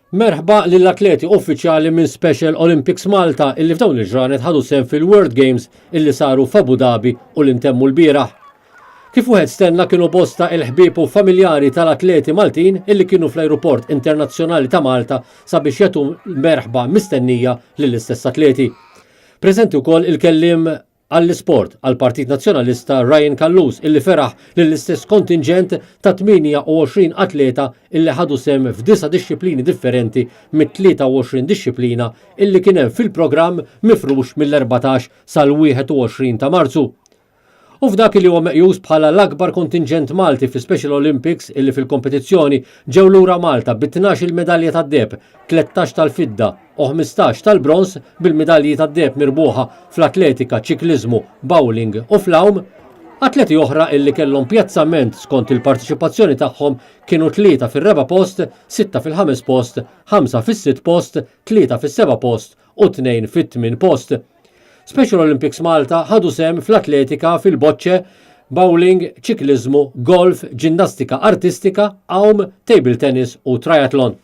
Merħba lill-atleti uffiċjali minn Special Olympics Malta illi f'dawn il-ġranet ħadu sehem fil-World Games illi saru f'Abu Dhabi u li ntemmu lbieraħ. Kif wieħed stenna kienu bosta il-ħbieb u familjari tal-atleti Maltin illi kienu fl-Ajruport Internazzjonali ta' Malta sabiex jagħtu merħba mistennija lill-istess atleti. Preżenti wkoll il-kelliem għall-Isport għall-Partit Nazzjonalista Ryan Callus illi feraħ lill-istess kontinġent ta' 28 atleta illi ħadu sehem f'disa' dixxiplini differenti mit-23 dixxiplina illi kien hemm fil-programm mifrux mill-14 sal-21 ta' Marzu. U f'dak li huwa meqjus bħala l-akbar kontinġent Malti fi Special Olympics illi fil-kompetizzjoni ġew lura Malta bi 12-il medalja tad-deheb, 13 tal-fidda u 15 tal-bronż bil-midalji tad-deheb mirbuħa fl-atletika, ċikliżmu, bowling u fl-għawm. Atleti oħra illi kellhom pjazzament skont il-parteċipazzjoni tagħhom kienu tlieta fir-raba' post, sitta fil-ħames post, ħamsa fis-sitt post, tlieta fis-seba' post u tnejn fit-tmien post. Special Olympics Malta ħadu sehem fl-atletika, fil-boċċe, bowling, ċikliżmu, golf, ġinnastika artistika, għawm, table tennis u triathlon.